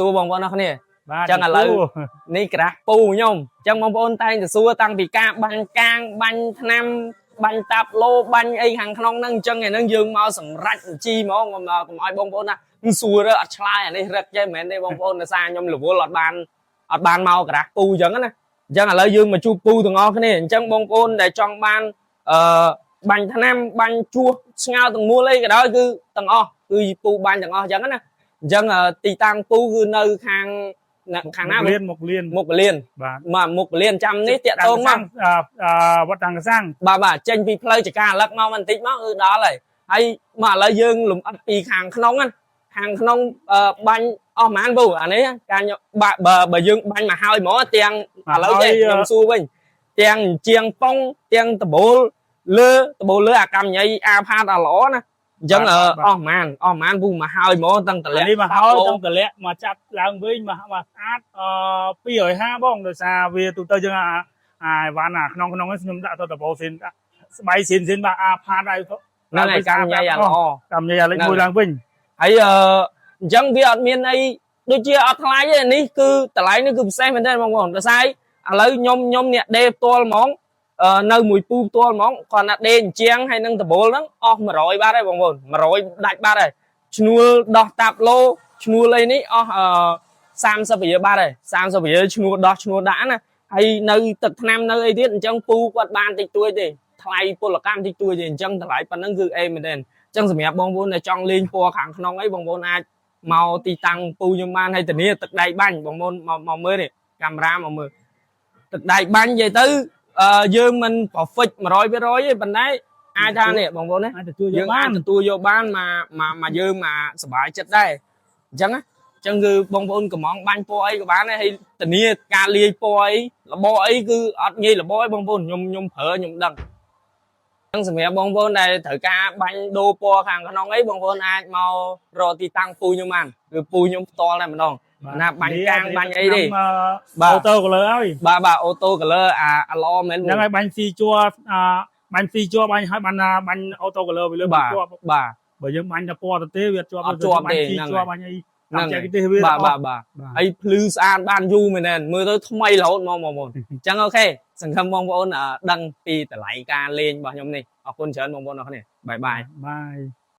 សួរបងប្អូនអរគ្នា បាទ ចឹងឥឡូវ នេះក្រាស់ពូខ្ញុំអញ្ចឹងបងប្អូនតែងតែសួរតាំងពីការបាញ់កាងបាញ់ថ្នាំបាញ់តាប់ឡូបាញ់អីខាងក្នុងហ្នឹងអញ្ចឹងឯហ្នឹងយើងមកសម្រាប់បញ្ជីហ្មងកុំកុំឲ្យបងប្អូនណាសួររើអត់ឆ្លើយអានេះរឹកចេះមិនមែនទេបងប្អូនដោយសារខ្ញុំរវល់អត់បានអត់បានមកក្រាស់ពូអញ្ចឹងណាអញ្ចឹងឥឡូវយើងមកជួបពូទាំងអស់គ្នាអញ្ចឹងបងប្អូនដែលចង់បានអឺបាញ់ថ្នាំបាញ់ជួសស្ងោទាំងមូលអីក៏ដោយគឺទាំងអស់គឺពូបាញ់ទាំងអស់អញ្ចឹងណាអញ្ចឹងទីតាំងពូគឺនៅខាងខាងណា លៀនមកលៀន មុខពលាន បាទ មកមុខពលានចាំនេះតាក់តងមក អឺអឺវត្តតាំងកសាំង បាទបាទចេញពីផ្លូវចកាលឹកមកបន្តិចមកគឺដល់ហើយហើយមកឥឡូវយើងលំអិតពីខាងក្នុងណាខាងក្នុងអឺបាញ់អស់ប្រហែលពូអានេះការញបាបើបើយើងបាញ់មកហើយហ្មងទាំងឥឡូវទេខ្ញុំសួរវិញទាំងជាងប៉ុងទាំងដបូលលើដបូលលើអាកម្មញ៉ៃអាផាតអាល្អណាអញ្ចឹងអស់ប្រហែលអស់ប្រហែលពូមកហើយហ្មងតាំងតលាក់ នេះមកហើយតាំងតលាក់មកចាប់ឡើងវិញមកមកស្អាតអឺ250បងដោយសារវាទូទៅយើងអាអាវ៉ាន់អាក្នុងក្នុងនេះខ្ញុំដាក់ទៅតបោស៊ីនស្បៃស៊ីនស៊ីនបាទអាផាតឲ្យ ហ្នឹងហើយកម្មញ៉ៃអាល្អ កម្មញ៉ៃអាលេខ1ឡើងវិញ ហើយអឺអញ្ចឹងវាអត់មានអីដូចជាអត់ថ្លៃទេនេះគឺតម្លៃនេះគឺពិសេសមែនទេបងប្អូនដោយសារឥឡូវខ្ញុំខ្ញុំអ្នកដេផ្ទាល់ហ្មងអឺនៅមួយពូផ្ទាល់ហ្មងគាត់ណាដេអញ្ជាងហើយនឹងដបូលហ្នឹងអស់100បាតហើយបងប្អូន100ដាច់បាតហើយឈ្នួលដោះតាប់ឡូឈ្នួលអីនេះអស់អឺ30រៀលបាតហើយ30រៀលឈ្នួលដោះឈ្នួលដាក់ណាហើយនៅទឹកថ្នាំនៅអីទៀតអញ្ចឹងពូគាត់បានតិចតួចទេថ្លៃពលកម្មតិចតួចទេអញ្ចឹងតម្លៃប៉ុណ្ណឹងគឺអេមែនទេ អញ្ចឹងសម្រាប់បងប្អូនដែលចង់លេងពណ៌ខាងក្នុងអីបងប្អូនអាចមកទីតាំងពូខ្ញុំបានហើយធានាទឹកដៃបាញ់បងប្អូនមកមកមើលនេះកាមេរ៉ាមកមើលទឹកដៃបាញ់និយាយទៅអឺយើងមិន perfect 100%ទេប៉ុន្តែអាចថានេះបងប្អូនណា អាចទទួលយ យើង កបាន អាចទទួលយកបានមកមកមកយើងមកសប្បាយចិត្តដែរអញ្ចឹងណាអញ្ចឹងគឺបងប្អូនកំងបាញ់ពណ៌អីក៏បានដែរហើយធានាការលាយពណ៌អីរបអីគឺអត់ងាយរបអីបងប្អូនខ្ញុំខ្ញុំប្រើខ្ញុំដឹង អញ្ចឹងសម្រាប់បងប្អូនដែលត្រូវការបាញ់ដូរពណ៌ខាងក្នុងអីបងប្អូនអាចមករកទីតាំងពូខ្ញុំបានគឺពូខ្ញុំផ្ទាល់តែម្ដងណាបាញ់កាងបាញ់អីទេ បាទ auto color ហើយ បាទបាទ auto color អាអាល្អមែន ហ្នឹងហើយបាញ់ស៊ីជួអាបាញ់ស៊ីជួបាញ់ហើយបានបាញ់ auto color វាលើ បាទ ជាប់ បាទ បើយើងបាញ់តែពណ៌ទៅទេវាជាប់ អត់ជាប់ទេ បាញ់ស៊ី ហ្នឹងហើយ ជួបាញ់អី ហ្នឹង តាមចែកទេសវា បាទបាទបាទហើយភ្លឺស្អាតបានយូរមែនទែនមើលទៅថ្មីរហូតមកបងប្អូនអញ្ចឹង OK សង្ឃឹមបងប្អូនអឺដឹងពីតម្លៃការលេងរបស់ខ្ញុំនេះអរគុណច្រើនបងប្អូនអរគ្នា bye bye. Bye.